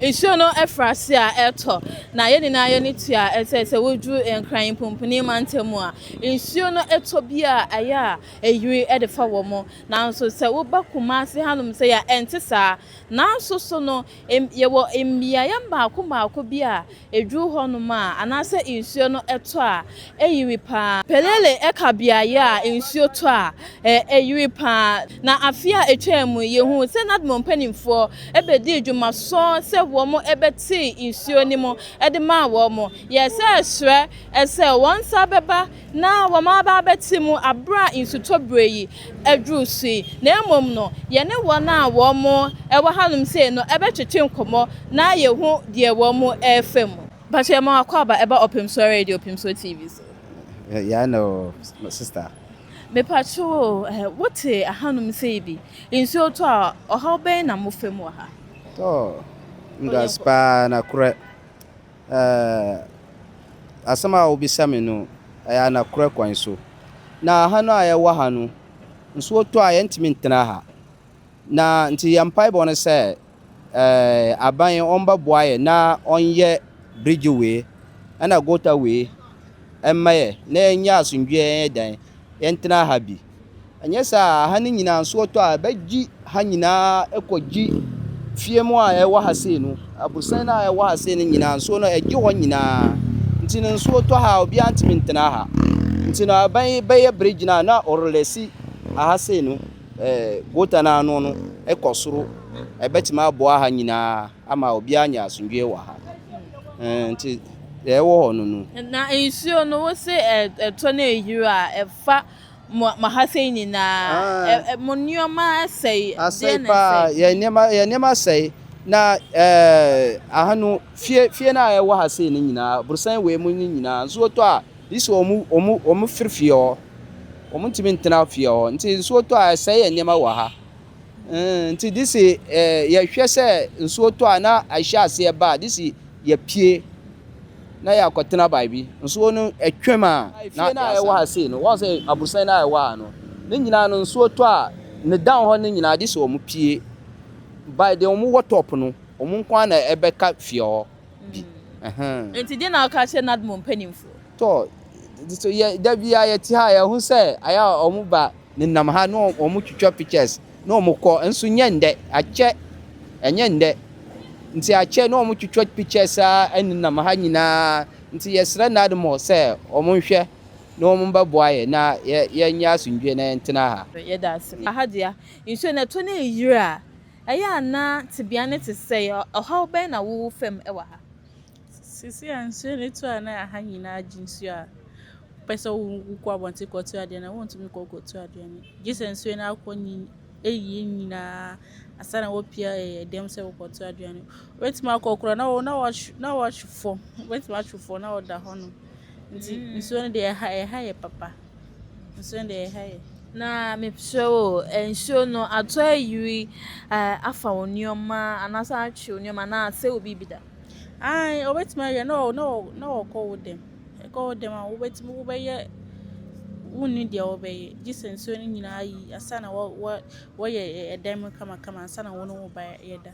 Nsuo no afiri ase a ɛretɔ, na yɛn nyinaa yɛn ani tua sɛ sɛ woduru Nkran Mpomponi mantam mu a, nsuo no tɔ bi a ɛyɛ a ɛyiri de fa wɔn. Nanso sɛ woba Kumasi hanom sɛ a, ɛnte saa. Nanso so no, yɛwɔ mmeaeɛ mmaako mmaako bi a Ɛduru hɔnom a, anaasɛ nsuo no tɔ a, ɛyiri pa ara. Pelele ka beaeɛ a nsuo tɔ a, ɛyiri pa ara. Na afe a ɛtwaa mu yi, yɛhuu sɛ NADMO mpanimfoɔ bɛdii dwuma sɔnn sɛ wɔbɛtee nsuo no mu de maa wɔn. Yɛsɛ srɛ sɛ wɔn nsa bɛba na wɔaba abɛte mu berɛ a nsutɔ berɛ yi aduru so yi, na mmom no, yɛne wɔn a wɔwɔ hanom sei no bɛtwetwe nkɔmmɔ na yɛhu deɛ wɔrefa mu. Mpakyɛ yɛma wo akwaaba ɛba Ɔpemsoɔ Radio, Ɔpemsoɔ TV so. Yeah, no, sister. Mepakyɛ o, wote hanom sei bi, nsuo tɔ a, ɔhaw bɛn na mofa mu wɔ ha? Tɔ, ndase paa na korɛ. Ɛɛ, asɛm a wobisa me no, ɛyɛ anakorɛ kwan so. Na ha no a yɛwɔ ha no, nsuo tɔ a yɛntumi ntena ha. Na nti yɛn mpaebɔ no sɛ, ɛɛ, aban ɔmbɛboa yɛn na ɔnyɛ bridge wei ɛna gutter wei ɛmma yɛ na yɛnyɛ asomdwoeɛ yɛnyɛ dan yɛntena ha bi. Ɛnyɛ saa a, ha no nyinaa nsuo tɔ a, ɛbɛgye ha nyinaa kɔgye fie mu a ɛwɔ ha sei no, aborosan no a ɛwɔ ha sei no nyinaa, nsuo no ɛgye hɔ nyinaa. Nti no nsuo tɔ ha a, obiara ntumi ntena ha. Nti no aban yi bɛyɛ bridge no a na ɔrelɛsi aha sei no, eh, gota no ano no kɔ soro. Ɛbɛtumi aboa ha nyinaa ama obiara anya asomdwoeɛ wɔ ha. Eh, nti deɛ ɛwɔ hɔ no no. Na nsuo no, wo se ɛtɔ na ɛyiri a, ɛfa Mo mo ha sɛe nyinaa, ɛ ɛ mo nneɛma asɛe. Asɛe paa, yɛn nneɛma yɛn nneɛma asɛe. Na ɛɛ aha no fie fie no a ɛwɔ ha sei no nyinaa, aborosan wei mu no nyinaa, nsuo tɔ a, gye sɛ wɔn wɔn wɔn firi fie hɔ. Wɔn ntumi ntena fie hɔ. Nti nsuo tɔ a ɛsɛe yɛn nneɛma wɔ ha. Ɛɛ nti gye sɛ ɛɛ yɛhwɛ sɛ nsuo tɔ a na ahyɛ aseɛ ba a, gye sɛ yɛpue. na yɛakɔtena baabi. Nsuo no twam a, na Fie no a ɛwɔ ha sei no, wɔn sɛ aborosan no a ɛwɔ ha no, ne nyinaa no nsuo tɔ a, ne down hɔ no nyinaa gye sɛ wɔn pue. By deɛ wɔn wɔ top no, wɔn nko ara na ɛbɛka fie hɔ bi. Mm. Nti deɛ na ɔka kyerɛ NADMO mpanimfoɔ? Tɔ, so yɛ da biara yɛte ha yɛho sɛ ayɛ a wɔn ba nenam ha na wɔn twitwa pictures na wɔn kɔ nso nyɛ ndɛ akyɛ ɛnyɛ ndɛ nti akyɛ na wɔn twitwa pictures a ɛnenam ha nyinaa nti yɛsrɛ NADMO sɛ wɔn nhwɛ na wɔn bɛboa yɛ na yɛ yɛnyɛ asomdwie na yɛntena ha. Yɛda ase. Aha dea, nsuo no ɛtɔ na ɛyiri a, ɛyɛ a na tebea no te sɛn? Ɔhaw bɛn na wo fam wɔ ha? Seesei a nsuo no tɔ a na aha nyinaa gye nsuo a, wopɛ sɛ wokɔ abɔnten kɔto aduane a, wontumi nkɔ kɔto aduane. Gye sɛ nsuo no akɔ nyi ayi nyinaa ansa na woapue ɛdɛm sɛ wokɔto aduane. Wobɛtumi akɔ koraa na wo na woahwe na woahwe fam. Wobɛtumi ahwe fam na woda hɔnom. Nti nsuo no deɛ ɛha ɛha yɛ papa. Nsuo no deɛ ɛha yɛ. Na mesrɛ wo, nsuo no atɔ ayiri afa wo nneɛma anaasɛ atwe wo nneɛma anaa asɛe wo biribi da? Aane, ɔbɛtumi ayɛ na ɔ na ɔ na ɔkɔ wo dɛm. Ɛkɔ wo dɛm a wobɛtumi wobɛyɛ wonni deɛ wobɛyɛ gye sɛ nsuo no nyinaa yi ansa na wɔ wɔ wɔyɛ ɛdan mu kamakama ansa na wo ne wo ba yɛda.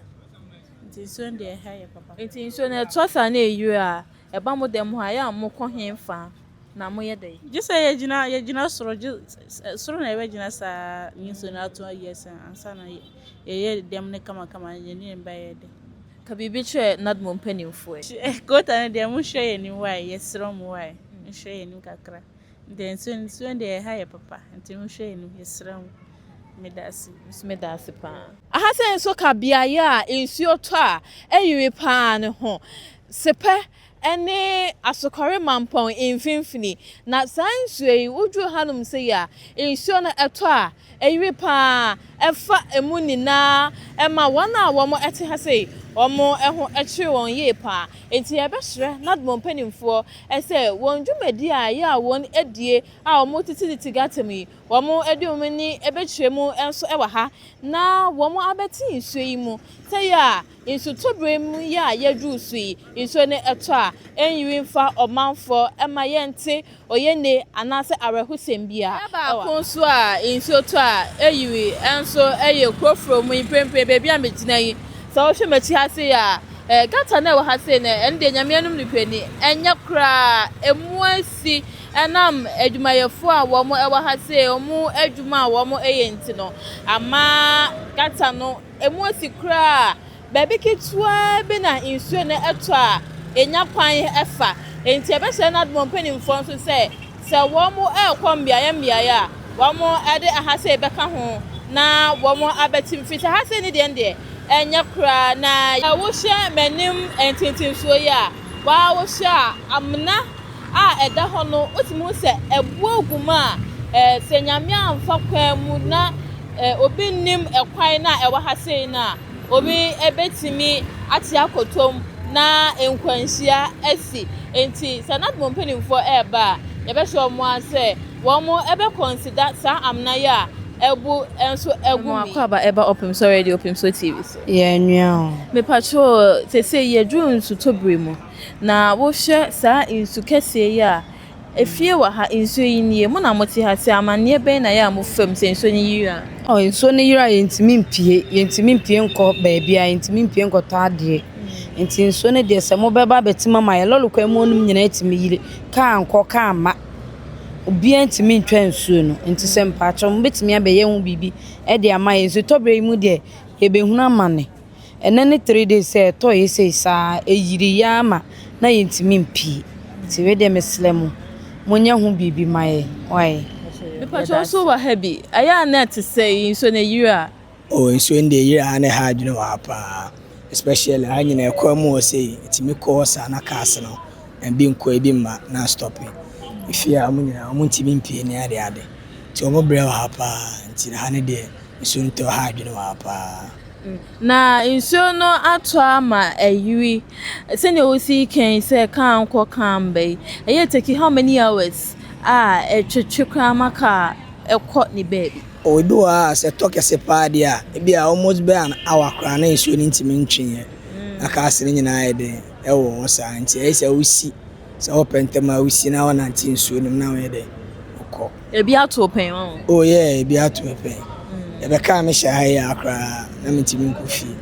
Nti nsuo no deɛ ɛha yɛ papa. Nti nsuo no ɛtɔ saa na ɛyiri a, ɛba mo dɛm hɔ a, ɛyɛ a mokɔ henfa na moyɛ dɛn? Gye sɛ yɛgyina yɛgyina soro gye soro na yɛbɛgyina saa nsuo no ato ayi ansa na yɛyɛ dɛm no kamakama yɛne yɛn ba yɛ dɛ. Ka biribi kyerɛ NADMO mpanimfoɔ ɛ. Quota no deɛ monhwɛ yɛn anim wae yɛsrɛ mo wae monhwɛ yɛn anim kakra nti nsuo nsuo deɛ ɛha yɛ papa nti monhwɛ yɛn anim yɛsrɛ mo medase. Nso meda ase paa. Aha sɛ nso ka beaeɛ a nsuo tɔ a ɛyiri paa no ho. Sepɛ ne Asokɔre Mampɔn mfimfini. Na saa nsuo yi, woduru hanom sei a, nsuo no ɛtɔ a, ɛyiri pa ara, ɛfa emu nyinaa, ɛma wɔn a wɔte ha sei, wɔn ho kyere wɔn yie pa ara. Enti yɛbɛsrɛ NADMO mpanimfoɔ sɛ wɔn dwumadie a ɛyɛ a wɔn die a wɔtete gutter mu yi, wɔde wɔn ani bɛkyerɛ mu nso wɔ ha na wɔabɛte nsuo yi mu sɛ yɛ a Nsutɔbere mu yi a yɛaduru so yi, nsuo no tɔ a, ɛnyiri mfa ɔmanfoɔ mma yɛnte oye-nne anaasɛ awerɛhosɛm biara wɔ ha. Baako nso a nsuo tɔ a ɛyiri nso yɛ Kurofuro mu yi mprempren, baabi a megyina yi. Sɛ wohwɛ m'akyi ha sei a, Gutter no a ɛwɔ ha sei no, ɛno deɛ Nyame anom nokorɛ ni, ɛnyɛ koraa. Ɛmu asi ɛnam adwumayɛfoɔ a wɔn wɔ ha sei, wɔn adwuma a wɔn yɛ nti no, ama gutter no ɛmu asi koraa. Baabi ketewa bi na nsuo no tɔ a, ɛnya kwan fa. Enti ɛbɛhyɛ NADMO mpanimfoɔ nso sɛ, sɛ wɔrekɔ mmeaeɛ mmeaeɛ a, wɔde aha sei bɛka ho na wɔabɛte mu. Firi sɛ ha sei ne deɛ no deɛ, ɛnyɛ koraa. Na wohwɛ m'anim ntentensoɔ yi a, waa wohwɛ a, amena a ɛda hɔ no, wotumi hu sɛ ɛboɔ gu mu a, sɛ Nyame amfa kwan mu na obi nnim ɛkwan no a ɛwɔ ha sei no a, obi bɛtumi ate akɔtɔ mu na nkwanhyia asi. Enti sɛ NADMO mpanimfoɔ reba a, yɛbɛhyɛ wɔn ara sɛ wɔn bɛ consider saa amena yi a ɛbu nso agu mu yi. Akwaaba ɛba Ɔpemsoɔ Radio, Ɔpemsoɔ TV so. Yɛ nua o. Mepakyɛw seesei yɛduru nsutɔ bere mu, na wohwɛ saa nsu kɛseɛ yi a, Efie wɔ ha, nsuo yi nie, mo na mote ha, sɛ amanneɛ bɛn na ɛyɛ a mofa mu sɛ nsuo no yiri a? Oh, nsuo no yiri a yɛntumi mpue, yɛntumi mpue nkɔ baabiara, yɛntumi mpue nkɔtɔ adeɛ. Nti nsuo no deɛ sɛ mobɛba abɛte ama yɛn, lɔre kwan mu hɔnom nyinaa tumi yiri, kaa nkɔ, kaa mma. Obiara ntumi ntwa nsuo no. Nti sɛ mpakyɛw mobɛtumi abɛyɛ ho biribi de ama yɛn. Nsutɔberɛ yi mu deɛ, yɛbɛhunu amane. Ɛnnɛ ne three days sɛ ɛtɔeɛ sei saa ɛyiriiɛ ara ma na yɛntumi mpue nti wei deɛ mesrɛ mo monyɛ ho biribi ma yɛn wai. Mepakyɛ wo so wɔ ha bi? Ɛyɛ a na ɛte sɛn nsuo no ɛyiri a? Oh nsuo no deɛ ɛyiri a na ɛha adwene wɔ ha paa especially ha nyinaa ɛkwan mu hɔ sei ɛtumi kɔ hɔ saa na cars no ebi nkɔ ebi mma na astɔpe efie a wɔn nyinaa wɔn ntumi mpue ne ade ade nti wɔn brɛ wɔ ha paa nti ha no deɛ nsuo no tɔ ɛha adwene wɔ ha paa. Na nsuo no atɔ ama ayiri. Sɛnea wosi kan sɛ kaa nkɔ kaa mba yi, ɛyɛ take how many hours a ɛtwetwe koraa ma kaa ɛkɔ ne baabi? Oh, ebi wɔ hɔ a sɛ ɛtɔ kɛse paa deɛ a, ebi a almost bɛyɛ an hour koraa na nsuo no ntumi ntweeɛ. Na cars no nyinaa ayɛ dɛn ɛwɔ hɔ saa nti ɛyɛ sɛ wosi, sɛ wopɛ ntɛm a wosi na wonante nsuo no mu na woyɛ dɛn wokɔ. Ebi ato wo pɛn wahu? Oh yeah, ebi ato me pɛn. Ɛbɛkaa me hyɛ ha yi ara koraa na mentumi nkɔ fie.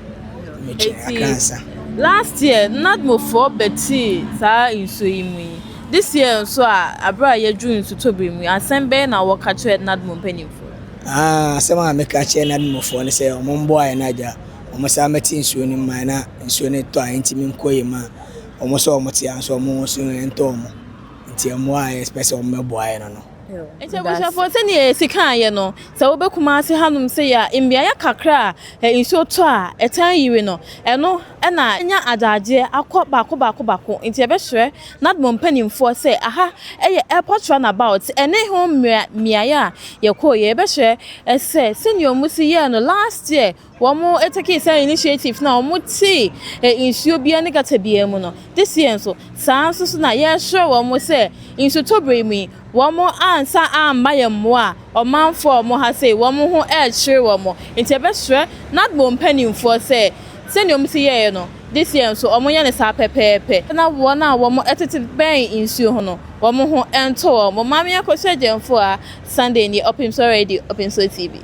Metwɛn kakra ansa. Last year NADMOfoɔ bɛtee saa nsuo yi mu yi. This year nso a aberɛ a yɛduru nsutɔberɛ mu yi, asɛm bɛn na wɔka kyerɛ NADMO mpanimfoɔ? Ah, asɛm a meka kyerɛ NADMOfoɔ ne sɛ wɔn mmoa yɛn na agya wɔn san mmɛte nsuo no mu ma yɛn na nsuo no tɔ a yɛntumi nkɔ yɛn mu a wɔn nso a wɔte ha nso wɔn nso ɛntɔ wɔn. Nti mmoa a yɛpɛ sɛ wɔbɛboa yɛn no no. Nti abusuafoɔ sɛdeɛ yɛsi kaeɛ no, sɛ wobɛ Kumasi hanom sei a, mmeaeɛ kakra a nsuo tɔ a ɛtaa yiri no, ɛno na anya adagyeɛ akɔ baako baako baako. Nti yɛbɛsrɛ NADMO mpanimfoɔ sɛ aha yɛ airport runabout ɛne ho mmeaeɛ a yɛkɔeɛ. Yɛbɛsrɛ sɛ sɛdeɛ wɔsi yɛɛ no last year Wɔn takee saa initiative no a wɔn tee nsuo biara ne gutter biara mu no, this year nso saa nso so na yɛresrɛ wɔn sɛ nsutɔ berɛ yi mu yi wɔn ansa amma yɛn mmoa a ɔmanfoɔ a wɔn ha sei wɔn ho rekyere wɔn nti yɛbɛsrɛ NADMO mpanimfoɔ sɛ sɛdeɛ wɔn si yɛeɛ no this year nso wɔn nyɛ no saa pɛpɛɛpɛ na wɔn a wɔn tete bɛn nsuo ho no wɔn ho ntɔ wɔn. Maame Akosua Gyamfua, Sunday nie, Ɔpemsoɔ Radio, Ɔpemsoɔ TV.